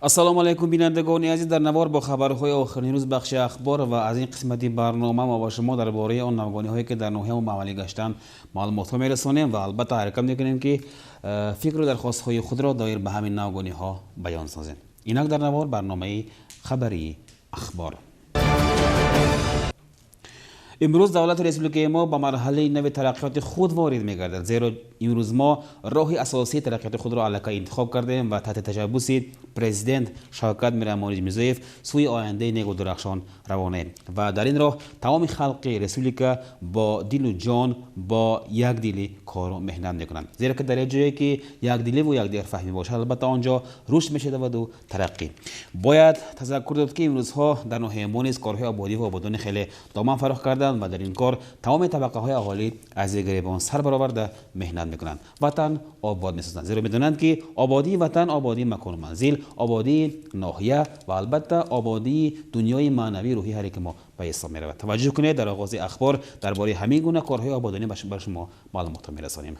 Ассалому алайкум, бинандагони азиз. Дар навор бо хабарҳои охирини рӯз, бахши ахбор ва аз ин қисмати барнома мо ба шумо дар бораи он навгониҳое, ки дар ноҳия ба амалӣ гаштанд, маълумотҳо мерасонем ва албатта ҳаракат мекунем, ки фикру дархостҳои худро доир ба ҳамин навгониҳо баён созем. Инак, дар навор барномаи хабарии ахбор. Имрӯз давлати республикаи мо ба марҳалаи нави тараққиёти худ ворид мегардад, зеро имрӯз мо роҳи асосии тараққиёти худро аллакай интихоб кардем ва таҳти ташаббуси президент Шавкат Миромонович Мирзиёев сӯи ояндаи неку дурахшон равонаем ва дар ин роҳ тамоми халқи республика бо дилу ҷон, бо якдилӣ кору меҳнат мекунанд, зеро ки дар як ҷое ки якдиливу якдигарфаҳмӣ бошад, албатта он ҷо рушд мешаваду тараққӣ. Бояд тазаккур дод, ки имрӯзҳо дар ноҳияи мо низ корҳои ободӣ ва ободонӣ хеле доман фарох карданд ва дар ин кор тамоми табақаҳои аҳолӣ аз гиребон сар бароварда меҳнат мекунанд, ватан обод месозанд, зеро медонанд, ки ободии ватан ободии макону манзил, ободии ноҳия ва албатта ободии дунёи маънавии рӯҳии ҳар яки мо ба ҳисоб меравад. Таваҷҷӯҳ кунед, дар оғози ахбор дар бораи ҳамин гуна корҳои ободонӣ ба шумо маълумотҳо мерасонем.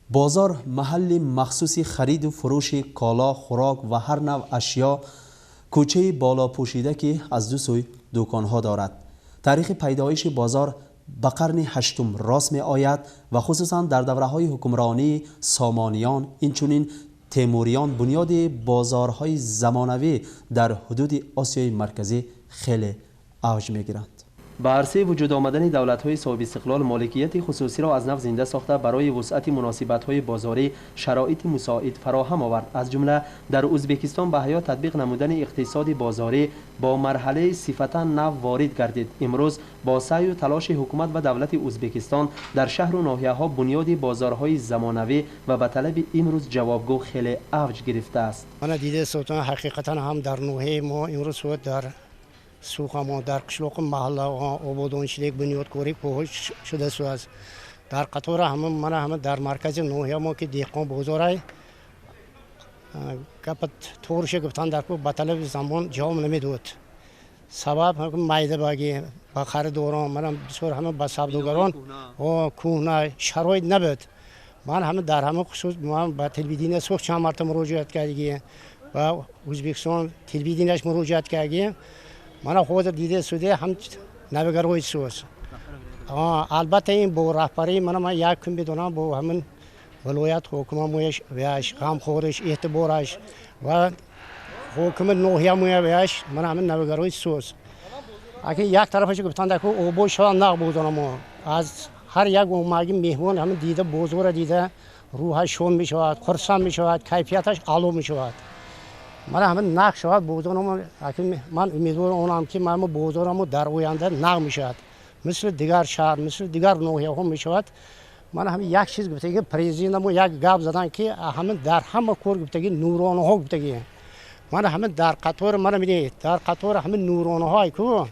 Бозор маҳалли махсуси хариду фурӯши коло, хӯрок ва ҳар навъ ашё, кӯчаи болопӯшида, ки аз ду сӯй дуконҳо дорад. Таърихи пайдоиши бозор ба қарни ҳаштум рост меояд ва хусусан дар давраҳои ҳукмронии Сомониён, инчунин Темуриён бунёди бозорҳои замонавӣ дар ҳудуди Осиёи Марказӣ хеле авҷ мегиранд. Ба арсаи вуҷуд омадани давлатҳои соҳибистиқлол моликияти хусусиро аз нав зинда сохта, барои вусъати муносибатҳои бозорӣ шароити мусоид фароҳам овард. Аз ҷумла дар Ӯзбекистон ба ҳаёт татбиқ намудани иқтисоди бозорӣ бо марҳалаи сифатан нав ворид гардид. Имрӯз бо саъю талоши ҳукумат ва давлати Ӯзбекистон дар шаҳру ноҳияҳо бунёди бозорҳои замонавӣ ва ба талаби имрӯз ҷавобгӯ хеле авҷ гирифтааст. Мана, дида сотон, ҳақиқатан ҳам дар ноҳияи мо имрӯз дар суқамо, дар қишлоқу маҳаллаҳо ободоншидек, бунёдкорӣ коҳо шуда суаст. Дар қатора ҳама, мана, ҳама дар маркази ноҳия мо, ки деҳқон бозорай, гапа торуша гуфтан дар ба талаби замон ҷавоб намедод. Сабаб майдабагӣ ба харидорон, мана, бисёр ҳама ба савдогарон кӯҳна, шароит набуд. Ман ҳама дар ҳама хусус ман ба телевидения сух чанд марта муроҷиат кардагӣ, ба Ӯзбекистон телевиденияш муроҷиат кардагӣ. Мана, ҳозир дида суде, ҳам навигарои суз. Албатта, ин бо раҳбарии, мана, ман як кун бидонам, бо ҳамин вилоят ҳокимамояш вяш ғамхориш, эътибораш ва ҳокими ноҳиямоя вяш, мана, ҳамин навигарои суз. Аки як тарафаш гуфтанд, ку обод шава, нағ бозорамо. Аз ҳар як омаги меҳмон ҳамин дида, бозора дида, рӯҳаш шод мешавад, хурсанд мешавад, кайфияташ аъло мешавад. Мана, ҳамин нағ шавад бозорамо. Ман умедвор онам, ки мана бозорамо дар оянда нағ мешавад, мисли дигар шаҳр, мисли дигар ноҳияҳо мешавад. Мана, ҳамин як чиз гуфтаги, президентамо як гап задан, ки ҳамин дар ҳама кор гуфтаги нуронаҳо гуфтаги. Мана, ҳамин дар қатори, мана, бинед, дар қатори ҳамин нуронаҳое ку,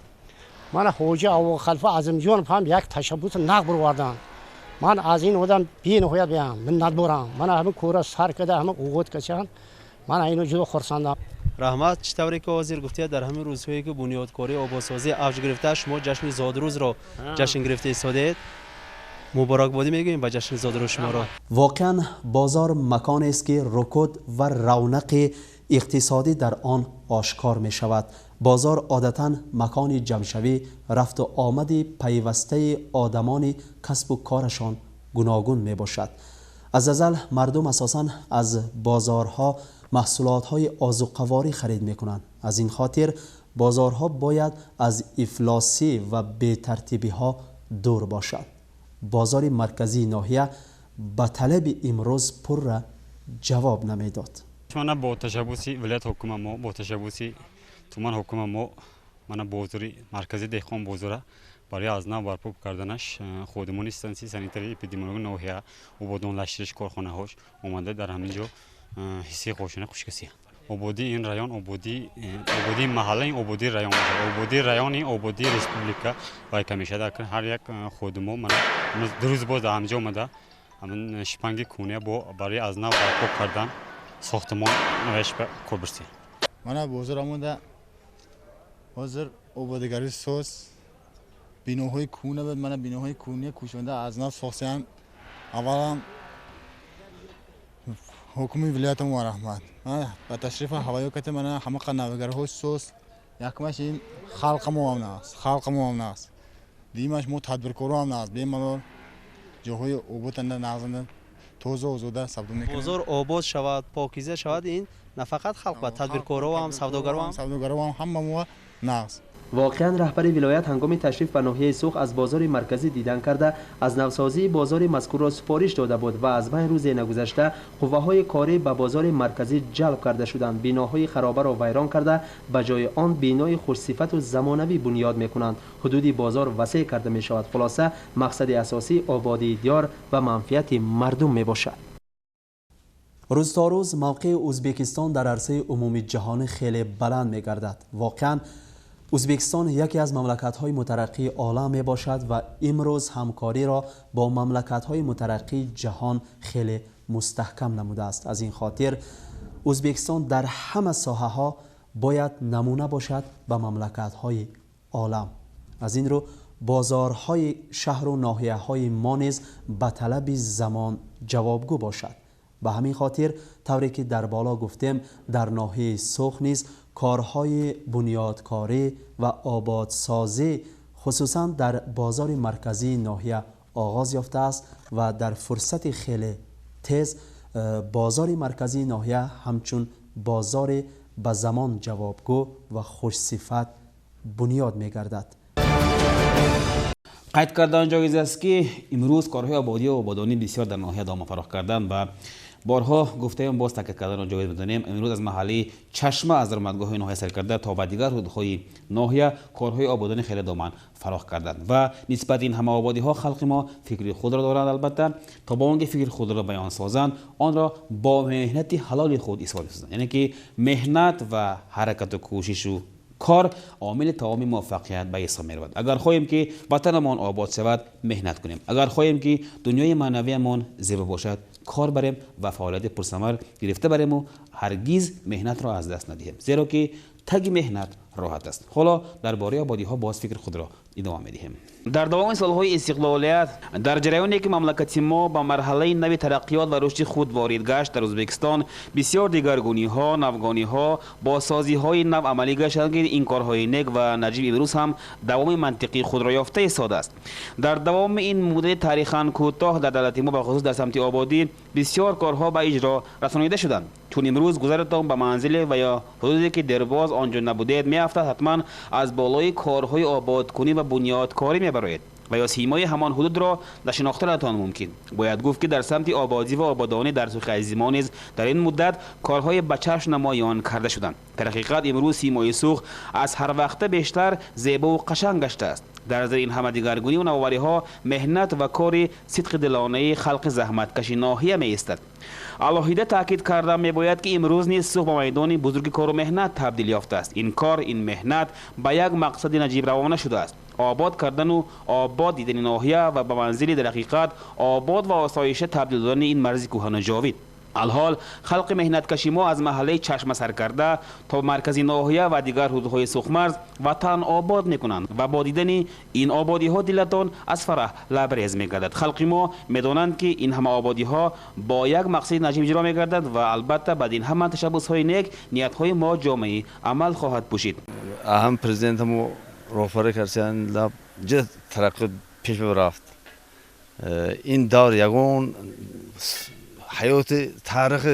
мана, ҳоҷи Абухалфа Азимҷонов ҳам як ташаббуси нағ бироварданд. Ман аз ин одам бениҳоят миннатдорам. Мана, ҳамин кора сар карда, ҳамин оғоз карданд. Ман ино ҷудо хурсандам. Раҳмат. Чӣ тавре ки ҳозир гуфтед, дар ҳамин рӯзҳое ки бунёдкорӣ, ободсозӣ авҷ гирифта, шумо ҷашни зодрӯзро ҷашн гирифта истодед. Муборакбодӣ мегӯем ба ҷашни зодрӯз шуморо. Воқеан, бозор маконест, ки рукуд ва равнақи иқтисодӣ дар он ошкор мешавад. Бозор одатан макони ҷамъшавӣ, рафту омади пайвастаи одамони касбу корашон гуногун мебошад. Аз азал мардум асосан аз бозорҳо маҳсулотҳои озуқаворӣ харид мекунанд. Аз ин хотир бозорҳо бояд аз ифлосӣ ва бетартибиҳо дур бошад. Бозори марказии ноҳия ба талаби имрӯз пурра ҷавоб намедод. Мана, бо ташаббуси вилоят ҳокима мо, бо ташаббуси туман ҳокима мо, мана, бозори маркази деҳқон бозора барои аз нав барпо карданаш ходимони стансияи санитарии эпидемиологии ноҳия, ободонлаштириш корхонаҳош омада, дар ҳамин ҷо ҳиссаи қошина хушкасия. Ободии ин район, ободии маҳалла, ин ободии район бошад, ободии район, ин ободии республика вайка мешавад. Ҳар як ходимо, мана, 2 рӯз боз дар ҳамин ҷо омада, ҳамин шпанги кӯния бо барои аз нав барпо кардан сохтмон навашба кор бирсем. Мана, бозор омода, ҳозир ободигарӣ соз. Биноҳои кӯна буд, мана, биноҳои кӯния кӯчонда, аз нав сохтаям. Аввалан Ҳокими вилоятам раҳмат ба ташрифа ҳаваё кати мана ҳамақа навигарҳои сос. Якмаш ин халқамо ҳам нағз, халқамо ҳам нағз, дуюмаш мо тадбиркоро ҳам нағз, бемалол ҷоҳои ободанда, нағзанда, тоза, озода савдо мекунем. Бозор обод шавад, покиза шавад, ин на фақат халқ ба тадбиркоро ҳам, савдогаро ҳам, савдогаро ҳам, ҳама мо нағз. Воқеан, раҳбари вилоят ҳангоми ташриф ба ноҳияи Суғд аз бозори марказӣ дидан карда, аз навсозии бозори мазкурро супориш дода буд ва аз байн рӯзе нагузашта қувваҳои корӣ ба бозори марказӣ ҷалб карда шуданд. Биноҳои харобаро вайрон карда, ба ҷои он бинои хушсифату замонавӣ бунёд мекунанд. Ҳудуди бозор васеъ карда мешавад. Хулоса, мақсади асосӣ ободии диёр ва манфиати мардум мебошад. Рӯз то рӯз мавқеи Ӯзбекистон дар арсаи умумии ҷаҳонӣ хеле баланд мегардад. Воқеан, Ӯзбекистон яке аз мамлакатҳои мутараққии олам мебошад ва имрӯз ҳамкориро бо мамлакатҳои мутараққии ҷаҳон хеле мустаҳкам намудааст. Аз ин хотир Ӯзбекистон дар ҳама соҳаҳо бояд намуна бошад ба мамлакатҳои олам. Аз ин рӯ бозорҳои шаҳру ноҳияҳои мо низ ба талаби замон ҷавобгӯ бошад. Ба ҳамин хотир, тавре ки дар боло гуфтем, дар ноҳияи Суғд низ корҳои бунёдкорӣ ва ободсозӣ, хусусан дар бозори марказии ноҳия, оғоз ёфтааст ва дар фурсати хеле тез бозори марказии ноҳия ҳамчун бозори ба замон ҷавобгӯ ва хушсифат бунёд мегардад. Қайд кардан ҷоиз аст, ки имрӯз корҳои ободӣ ва ободонӣ бисёр дар ноҳия дома фароғ карданд ва борҳо гуфтаем, боз таъкид карданро ҷоиз медонем: имрӯз аз маҳаллаи Чашма, аз даромадгоҳҳои ноҳия сар карда то ба дигар ҳудудҳои ноҳия корҳои ободонӣ хеле доман фароғ карданд ва нисбати ин ҳама ободиҳо халқи мо фикри худро доранд. Албатта, то ба он ки фикри худро баён созанд, онро бо меҳнати ҳалоли худ изҳор созанд, яъне ки меҳнат ва ҳаракату кӯшишу кор омили тамоми муваффақият ба ҳисоб меравад. Агар хоҳем, ки ватанамон обод шавад, меҳнат кунем. Агар хоҳем, ки дунёи маънавиямон зебо бошад, кор барем ва фаъолияти пурсамар гирифта барему ҳаргиз меҳнатро аз даст надиҳем, зеро ки таги меҳнат роҳат аст. Ҳоло дар бораи ободиҳо боз фикри худро идома медиҳем. Дар давоми солҳои истиқлолият, дар ҷараёне ки мамлакати мо ба марҳалаи нави тараққиёт ва рушди худ ворид гашт, дар Ӯзбекистон бисёр дигаргуниҳо, навгониҳо, бозсозиҳои нав амалӣ гаштанд, ки ин корҳои нек ва наҷиб имрӯз ҳам давоми мантиқии худро ёфта истодааст. Дар давоми ин муддати таърихан кӯтоҳ дар давлати мо, бахусус дар самти ободӣ, бисёр корҳо ба иҷро расонида шуданд. Чун имрӯз гузаратон ба манзиле ва ё ҳудуде, ки дербоз он ҷо набудед, меафтад, ҳатман аз болои корҳои ободкунӣ ва бунёдкорӣ мебароед ва ё симои ҳамон ҳудудро нашинохтанатон мумкин. Бояд гуфт, ки дар самти ободӣ ва ободонӣ дар Суғди азизи мо низ дар ин муддат корҳои ба чашм намоён карда шуданд. Дар ҳақиқат, имрӯз симои Суғд аз ҳар вақта бештар зебову қашанг гаштааст. Дар зери ин ҳама дигаргунӣ ва навовариҳо меҳнат ва кори сидқи дилонаи халқи заҳматкаши ноҳия меистад. Алоҳида таъкид карда мебояд, ки имрӯз низ Суғд ба майдони бузурги кору меҳнат табдил ёфтааст. Ин кор, ин меҳнат ба як мақсади наҷиб равона шудааст: обод кардану обод дидани ноҳия ва ба манзили дар ҳақиқат обод ва осоиша табдил додани ин марзи кӯҳану ҷовид. Алҳол халқи меҳнаткаши мо аз маҳаллаи Чашма сар карда то маркази ноҳия ва дигар ҳудудҳои Суғдмарз ватан обод мекунанд ва бо дидани ин ободиҳо дилатон аз фараҳ лабрез мегардад. Халқи мо медонанд, ки ин ҳама ободиҳо бо як мақсади наҷиб иҷро мегардад ва албатта баъд ин ҳама ташаббусҳои нек ниятҳои мо ҷомаи амал хоҳад пӯшид. Ҳам президентамо роҳбарӣ карданд, ҷида тараққиёт пеш рафт. Ин давр ягон ҳаёти таърихи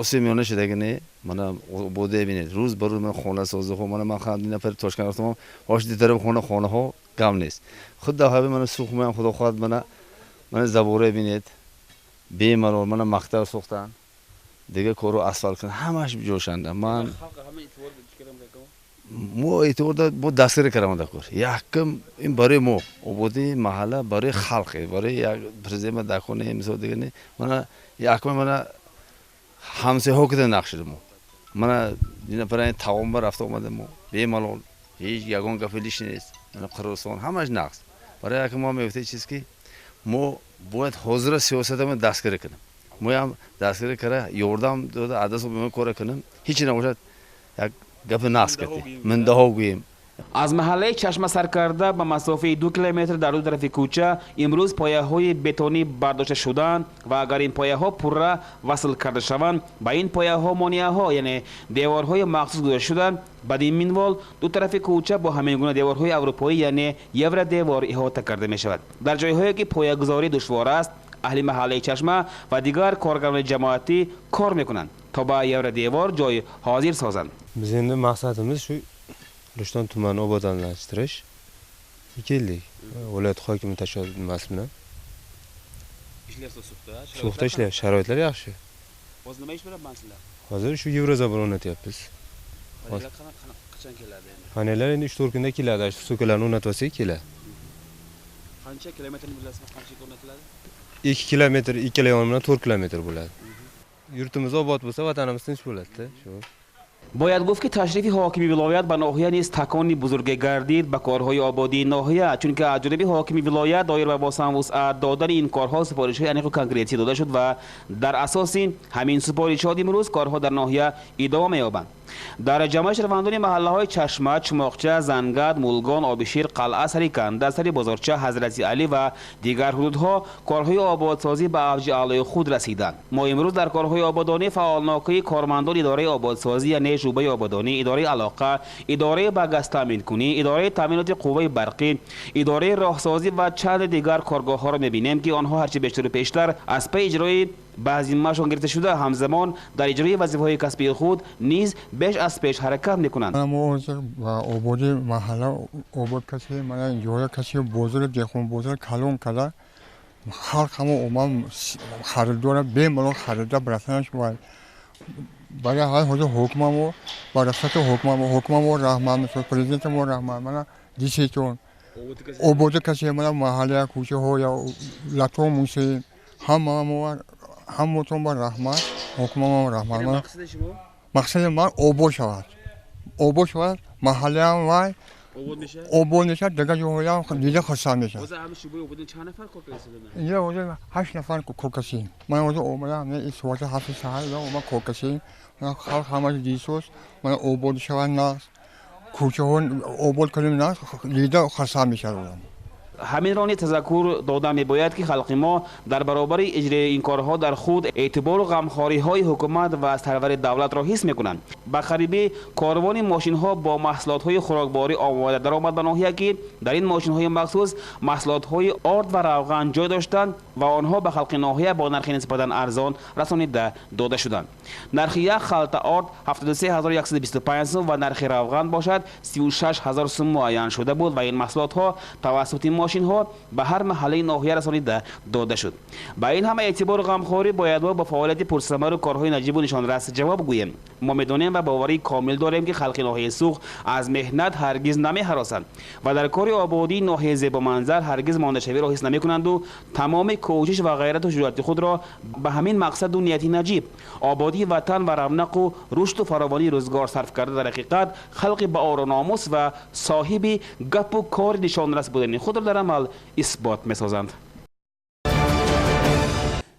Осиёи Миёна шудаги не. Мана ободия бинед, рӯз ба рӯз мана хонасозиҳо. Мана ман нафари Тошканд рафтам, ош дитарам, хона хонаҳо гам нест. Худ даҳаби мана Суғдмаям, худо хоҳад, мана забора бинед, бемалол мана мактаб сохтанд, дигар кору асфалт кунанд, ҳамааш ҷошанда. Ман мо эътибор мо дастгирӣ кардам дар кор. Якум ин барои мо ободии маҳалла, барои халқе, барои як президент дар кор не, мисол дига не. Мана якум мана ҳамсояҳо кида нақшида мо мана дина таомба рафта омадем, мо бемалол, ҳеҷ ягон гапи лиш нест. Мана Қирғизистон ҳамаш нақс. Барои якум мо мегуфтем чиз, ки мо бояд ҳозира сиёсатамон дастгирӣ кунем. Моям дастгирӣ карда, ёрдам дода, адасо кора кунем. Ҳечи набошад, як гапи нақс кардем, миндаҳо гӯем. Аз маҳаллаи Чашма сар карда ба масофаи 2 километр дар ду тарафи кӯча имрӯз пояҳои бетонӣ бардошта шуданд ва агар ин пояҳо пурра васл карда шаванд, ба ин пояҳо монеаҳо, яъне деворҳои махсус гузошта шуданд. Бад ин минвол ду тарафи кӯча бо ҳамин гуна деворҳои аврупоӣ, яъне евродевор, иҳота карда мешавад. Дар ҷойҳое ки поягузорӣ душвор аст, аҳли маҳаллаи Чашма ва дигар коргарони ҷамоатӣ кор мекунанд, то ба евродевор ҷой ҳозир созанд. Biz endi maqsadimiz shu Rishton tumanini obodonlashtirish keldik. Viloyat hokimi tashabbus bilan. Ishlar So'xda, So'xda ishlar, sharoitlar yaxshi. Hozir nima ish bilan bandsizlar? Hozir shu yevrozabor o'rnatyapmiz. Panellar qachon keladi endi? Panellar endi 3-4 kunda keladi. Shu so'kalarni o'rnatib olsak keladi. Qancha kilometrni bilasizmi, qancha o'rnatiladi? 2 kilometr, ikkala yoni bilan 4 kilometr bo'ladi. Yurtimiz obod bo'lsa, vatanimiz tinch bo'ladi-da, shu. Бояд гуфт, ки ташрифи ҳокими вилоят ба ноҳия низ такони бузурге гардид ба корҳои ободии ноҳия, чунки аз ҷониби ҳокими вилоят доир ба вусъат додани ин корҳо супоришҳои аниқу конкретӣ дода шуд ва дар асоси ҳамин супоришот имрӯз корҳо дар ноҳия идома меёбанд. Дар ҷамъияти шаҳрвандони маҳаллаҳои Чашма, Чумоқча, Зангад, Мулгон, Обишир, Қалъа, Сари Канда, Сари Бозорча, Ҳазрати Алӣ ва дигар ҳудудҳо корҳои ободсозӣ ба авҷи аълои худ расиданд. Мо имрӯз дар корҳои ободонӣ фаъолнокии кормандони идораи ободсозӣ, яъне шӯъбаи ободонӣ, идораи алоқа, идораи ба газ таъминкунӣ, идораи таъминоти қувваи барқӣ, идораи роҳсозӣ ва чанде дигар коргоҳҳоро мебинем, ки онҳо ҳарчи бештару пештар аз паи иҷрои ба зиммаашон гирифта шуда, ҳамзамон дар иҷрои вазифаҳои касбии худ низ беш аз пеш ҳаракат мекунанд. Мо ҳозир ба ободии маҳалла обод касе, мана ҷоя касе, бозори деҳқон бозор калон карда, халқ ҳамо омад харидора бемалол харида бирасанаш. Барои ҳар ҳозир ҳукмамо ба расати ҳукмамо, ҳукмамо раҳмат, мисол президентамо раҳмат, мана дисетон ободӣ касе, мана маҳалла кӯчаҳо лато мусем, ҳамамо ҳамотон ба раҳмат, ҳукмамо раҳмат. Мақсади ман обод шавад, обод шавад маҳаллаам, вай обод мешавад, дигар ҷоҳоям дида хурсанд мешавад. Инҷа ҳозир 8 нафар кор касем. Ман ҳозир омадам соати 7 саҳар омад кор касем. Халқ ҳамаш дисоз, мана обод шавад нағз, кӯчаҳо обод кунем нағз, дида хурсанд мешавад. Ҳаминро низ тазаккур дода мебояд, ки халқи мо дар баробари иҷрои ин корҳо дар худ эътибору ғамхориҳои ҳукумат ва сарвари давлатро ҳис мекунанд. Ба қарибӣ корвони мошинҳо бо маҳсулотҳои хӯрокворӣ омода даромад ба ноҳия, ки дар ин мошинҳои махсус маҳсулотҳои орд ва равған ҷой доштанд ва онҳо ба халқи ноҳия бо нархи нисбатан арзон расонида дода шуданд. Нархи як халта орд 73125 сум ва нархи равған бошад 36000 сум муайян шуда буд ва ин маҳсулотҳо тавассути мошинҳо ба ҳар маҳаллаи ноҳия расонида дода шуд. Ба ин ҳама эътибору ғамхорӣ бояд мо бо фаъолияти пурсамару корҳои наҷибу нишонрас ҷавоб гӯем. Мо медонем ва боварии комил дорем, ки халқи ноҳияи Суғд аз меҳнат ҳаргиз намеҳаросанд ва дар кори ободии ноҳияи зебоманзар ҳаргиз мондашавиро ҳис намекунанду тамоми кӯшиш ва ғайрату шуҷоати худро ба ҳамин мақсаду нияти наҷиб, ободии ватан ва равнақу рушду фаровонии рӯзгор сарф карда, дар ҳақиқат халқи ба ору номус ва соҳиби гапу кори нишонрас будани худро дар амал исбот месозанд.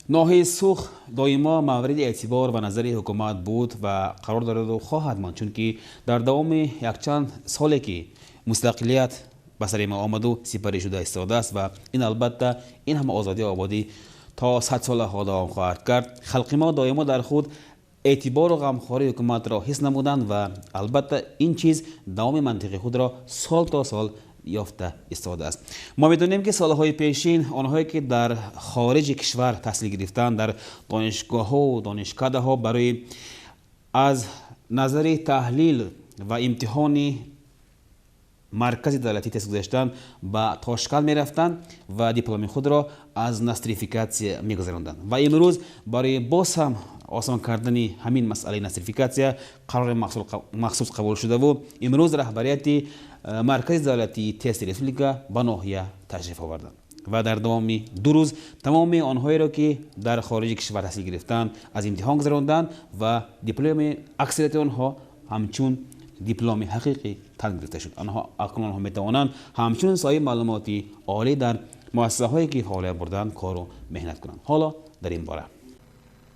Ноҳияи Суғд доимо мавриди эътибор ва назари ҳукумат буд ва қарор дораду хоҳад монд, чунки дар давоми якчанд соле ки мустақилият ба сари мо омаду сипарӣ шуда истодааст ва ин албатта ин ҳама озодию ободӣ то садсолаҳо давом хоҳад кард, халқи мо доимо дар худ эътибору ғамхории ҳукуматро ҳис намуданд ва албатта ин чиз давоми мантиқи худро сол то сол ёфта истодааст. Мо медонем, ки солҳои пешин онҳое ки дар хориҷи кишвар таҳсил гирифтанд, дар донишгоҳҳо донишкадаҳо барои аз назари таҳлил ва имтиҳони маркази давлатӣ тест гузаштан ба Тошканд мерафтанд ва дипломи худро аз нострификатсия мегузаронданд. Ва имрӯз барои боз ҳам осон кардани ҳамин масъалаи нострификатсия қарори махсус қабул шудаву имрӯз раҳбарияти маркази давлатии тести республика ба ноҳия ташриф оварданд ва дар давоми 2 рӯз тамоми онҳоеро, ки дар хориҷи кишвар таҳсил гирифтанд, аз имтиҳон гузаронданд ва дипломи аксарияти онҳо ҳамчун дипломи ҳақиқӣ тан гирифта шуд. Онҳо акнун онҳо метавонанд ҳамчун соҳиби маълумоти олӣ дар муассисаҳое ки фаъолият бурданд кору меҳнат кунанд. Ҳоло дар ин бора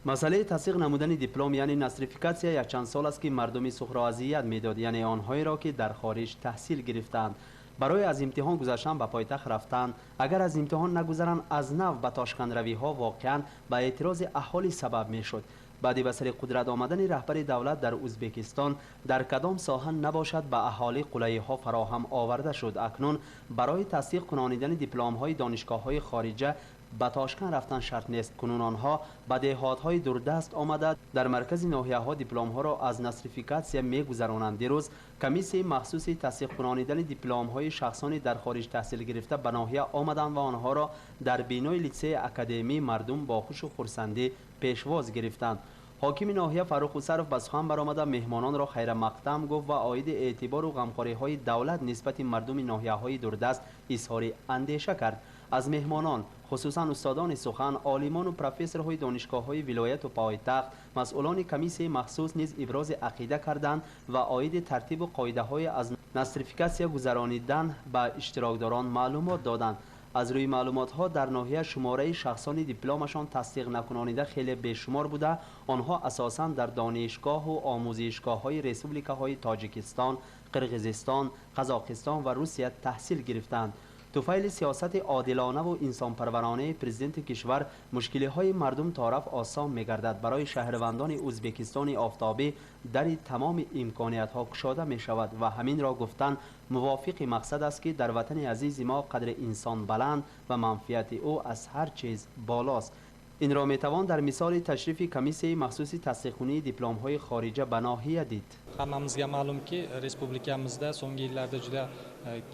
Масъалаи тасдиқ намудани диплом, яъне нострификатсия, якчанд сол аст, ки мардуми Суғдро азият медод, яъне онҳоеро, ки дар хориҷ таҳсил гирифтаанд. Барои аз имтиҳон гузаштан ба пойтахт рафтан, агар аз имтиҳон нагузаранд, аз нав ба Тошкандравиҳо воқеан ба эътирози аҳолӣ сабаб мешуд. Баъди ба сари қудрат омадани раҳбари давлат дар Ӯзбекистон дар кадом соҳа набошад, ба аҳолӣ қулайиҳо фароҳам оварда шуд. Акнун барои тасдиқ кунонидани дипломҳои донишгоҳҳои хориҷа ба Тошканд рафтан шарт нест. Кунун онҳо ба деҳотҳои дурдаст омада, дар маркази ноҳияҳо дипломҳоро аз нострификатсия мегузаронанд. Дирӯз комиссияи махсуси тасдиқ кунонидани дипломҳои шахсони дар хориҷ таҳсил гирифта ба ноҳия омаданд ва онҳоро дар бинои литсеи академӣ мардум бо хушу хурсандӣ пешвоз гирифтанд. Ҳокими ноҳия Фаррух Усаров ба сухан баромада, меҳмононро хайрамақдам гуфт ва оиди эътибору ғамхориҳои давлат нисбати мардуми ноҳияҳои дурдаст изҳори андеша кард. Аз меҳмонон, хусусан устодони сухан, олимону профессорҳои донишгоҳҳои вилояту пойтахт, масъулони комиссияи махсус низ ибрози ақида карданд ва оиди тартибу қоидаҳои аз нострификатсия гузаронидан ба иштирокдорон маълумот доданд. Аз рӯи маълумотҳо, дар ноҳия шумораи шахсони дипломашон тасдиқ накунонида хеле бешумор буда, онҳо асосан дар донишгоҳу омӯзишгоҳҳои республикаҳои Тоҷикистон, Қирғизистон, Қазоқистон ва Русия таҳсил гирифтанд. Туфайли сиёсати одилонаву инсонпарваронаи президенти кишвар мушкилиҳои мардум тораф осон мегардад. Барои шаҳрвандони Ӯзбекистони офтобӣ дари тамоми имкониятҳо кушода мешавад ва ҳаминро гуфтан мувофиқи мақсад аст, ки дар ватани азизи мо қадри инсон баланд ва манфиати ӯ аз ҳар чиз болост. Инро метавон дар мисоли ташрифи комиссияи махсуси тасдиқкунии дипломҳои хориҷа ба ноҳия дид. Hammamizga ma'lumki, respublikamizda so'nggi yillarda juda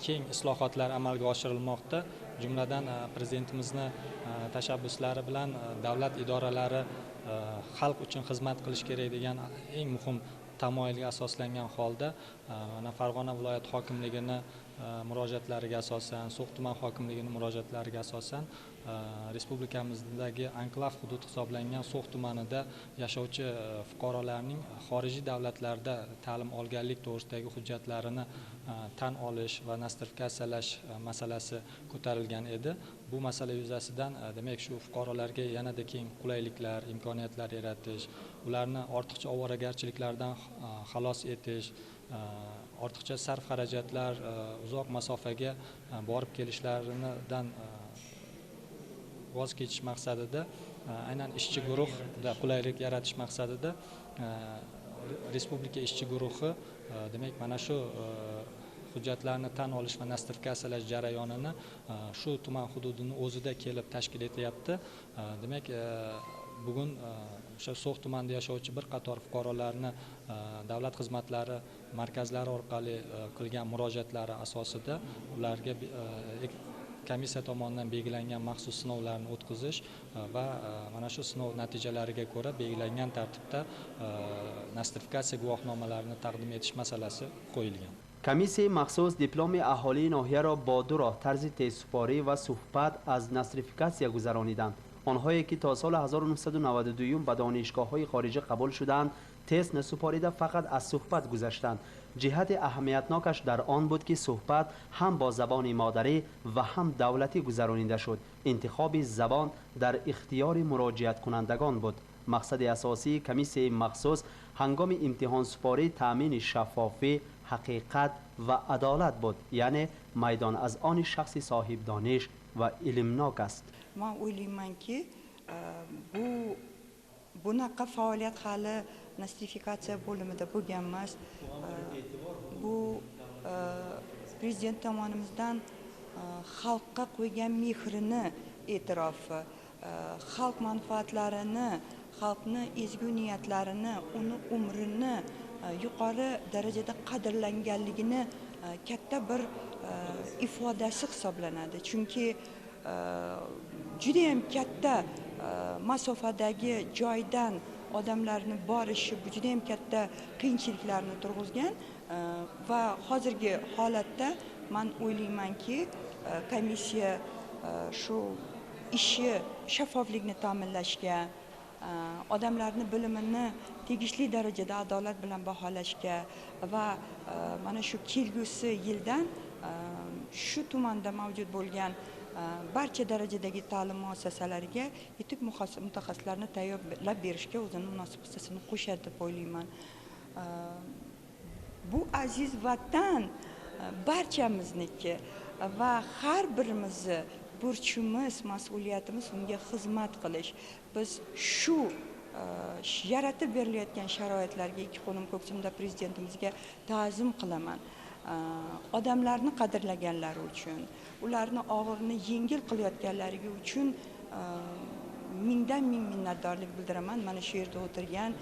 keng islohotlar amalga oshirilmoqda. Jumladan, prezidentimizni tashabbuslari bilan davlat idoralari xalq uchun xizmat qilish kerak degan eng muhim tamoyilga asoslangan holda, mana Farg'ona viloyat hokimligini murojaatlariga asosan, So'x tuman hokimligini murojaatlariga asosan respublikamizdagi anklav hudud hisoblangan So'x tumanida yashovchi fuqarolarning xorijiy davlatlarda ta'lim olganlik to'g'risidagi hujjatlarini tan olish va nostrifikatsiyalash masalasi ko'tarilgan edi. Bu masala yuzasidan, demak, shu fuqarolarga yanada keng qulayliklar, imkoniyatlar yaratish, ularni ortiqcha ovoragarchiliklardan xalos etish, ortiqcha sarf xarajatlar, uzoq masofaga borib kelishlaridan voz kechish maqsadida, aynan ishchi guruhda qulaylik yaratish maqsadida respublika ishchi guruhi, demak, mana shu hujjatlarni tan olish va nostrifikatsiyalash jarayonini shu tuman hududini o'zida kelib tashkil etyapti. Demak, bugun o'sha So'x tumanida yashovchi bir qator fuqarolarni davlat xizmatlari markazlari orqali qilgan murojaatlari asosida ularga komissiya tomonidan belgilangan maxsus sinovlarni o'tkazish va mana shu sinov natijalariga ko'ra belgilangan tartibda nostrifikatsiya guvohnomalarini taqdim etish masalasi qo'yilgan. Комиссияи махсус дипломи аҳолии ноҳияро бо ду роҳ, тарзи тезсупорӣ ва суҳбат, аз нострификатсия гузарониданд. Онҳое ки то соли 1992 ба донишгоҳҳои хориҷӣ қабул шуданд, тест насупорида, фақат аз суҳбат гузаштанд. Ҷиҳати аҳамиятнокаш дар он буд, ки суҳбат ҳам бо забони модарӣ ва ҳам давлатӣ гузаронида шуд. Интихоби забон дар ихтиёри муроҷиаткунандагон буд. Мақсади асосии комиссияи махсус ҳангоми имтиҳонсупорӣ таъмини шаффофӣ, ҳақиқат ва адолат буд, яъне майдон аз они шахси соҳибдониш ва илмнок аст. Man o'ylaymanki, bu bunaqa faoliyat hali nostrifikatsiya bo'limida bo'lgan emas. Bu prezident tomonimizdan xalqqa qo'ygan mehrini e'tirofi, xalq manfaatlarini, xalqni ezgu niyatlarini, uni umrini yuqori darajada qadrlanganligini katta bir ifodasi hisoblanadi. Chunki judayam katta masofadagi joydan odamlarni borishi bu judayam katta qiyinchiliklarni turg'izgan va hozirgi holatda man o'ylaymanki, komissiya shu ishi shaffoflikni ta'minlashga, odamlarni bilimini tegishli darajada adolat bilan baholashga va mana shu kelgusi yildan shu tumanda mavjud bo'lgan Barcha darajadagi ta'lim muassasalariga yetuk mutaxassislarni tayyorlab berishga o'zini munosib hissasini qo'shadi deb o'ylayman. Bu aziz vatan barchamizniki va har birimizni burchimiz, mas'uliyatimiz unga xizmat qilish. Biz shu yaratib berilayotgan sharoitlarga ikki qo'lim ko'ksimda prezidentimizga ta'zim qilaman. Odamlarni qadrlaganlari uchun, ularni og'irini yengil qilayotganlari uchun mingdan ming minnatdorlik bildiraman mana shu yerda o'tirgan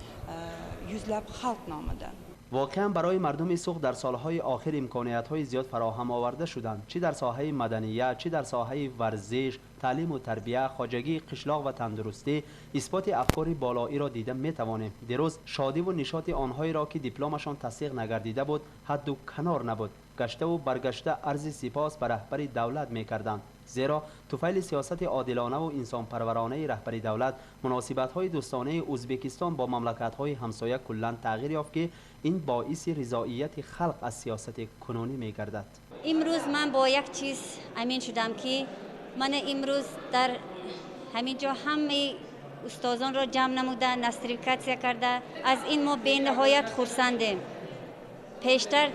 yuzlab xalq nomidan. Воқеан барои мардуми Суғд дар солҳои охир имкониятҳои зиёд фароҳам оварда шуданд, чӣ дар соҳаи маданият, чӣ дар соҳаи варзиш, таълиму тарбия, хоҷагии қишлоқ ва тандурустӣ исботи афкори болоиро дида метавонем. Дирӯз шодиву нишоти онҳоеро ки дипломашон тасдиқ нагардида буд, ҳадду канор набуд. Гаштаву баргашта арзи сипос ба раҳбари давлат мекарданд, зеро туфайли сиёсати одилонаву инсонпарваронаи раҳбари давлат муносибатҳои дӯстонаи Ӯзбекистон бо мамлакатҳои ҳамсоя куллан тағйир ёфт, ки ин боиси ризоияти халқ аз сиёсати кунунӣ мегардад. Имрӯз ман бо як чиз амин шудам, ки ман имрӯз дар ҳамин ҷо ҳамаи устозонро ҷамъ намуда, нострификатсия карда, аз ин мо бениҳоят хурсандем. Пештар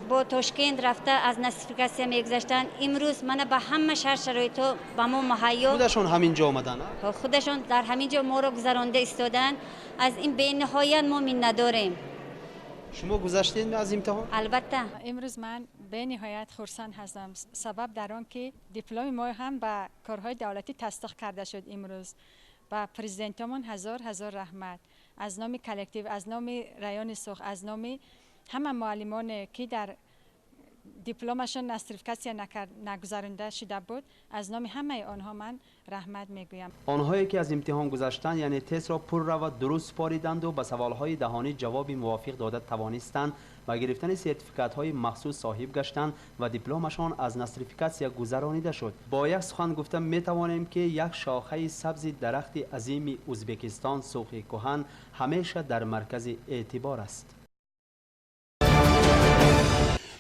бо Тошкент рафта аз нострификатсия мегузаштанд. Имрӯз мана ба ҳама шаҳр шароитҳо ба мо муҳайё. Худашон ҳамин ҷо омаданд? Худашон дар ҳамин ҷо моро гузаронда истоданд. Аз ин бениҳоят мо миннатдорем. Шумо гузаштед аз имтиҳон? Албатта. Имрӯз ман бениҳоят хурсанд ҳастам. Сабаб дар он ки дипломи мо ҳам ба корҳои давлатӣ тасдиқ карда шуд имрӯз. Ба президентомон ҳазор ҳазор раҳмат. Аз номи коллектив, аз номи райони Суғд, аз номи ҳама муаллимоне ки дар дипломашон нострификатсия нагузаронда шуда буд, аз номи ҳамаи онҳо ман раҳмат мегӯям. Онҳое ки аз имтиҳон гузаштанд, яъне тестро пурра ва дуруст супориданду ба саволҳои даҳонӣ ҷавоби мувофиқ дода тавонистанд, ба гирифтани сертификатҳои махсус соҳиб гаштанд ва дипломашон аз нострификатсия гузаронида шуд. Бо як сухан гуфта метавонем, ки як шохаи сабзи дарахти азими Ӯзбекистон, Суғди кӯҳан, ҳамеша дар маркази эътибор аст.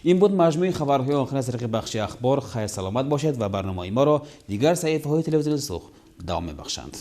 Ин буд маҷмӯи хабарҳои охир аз тариқи бахши ахбор. Хайр, саломат бошед ва барномаи моро дигар саҳифаҳои телевизиони Суғд давом мебахшанд.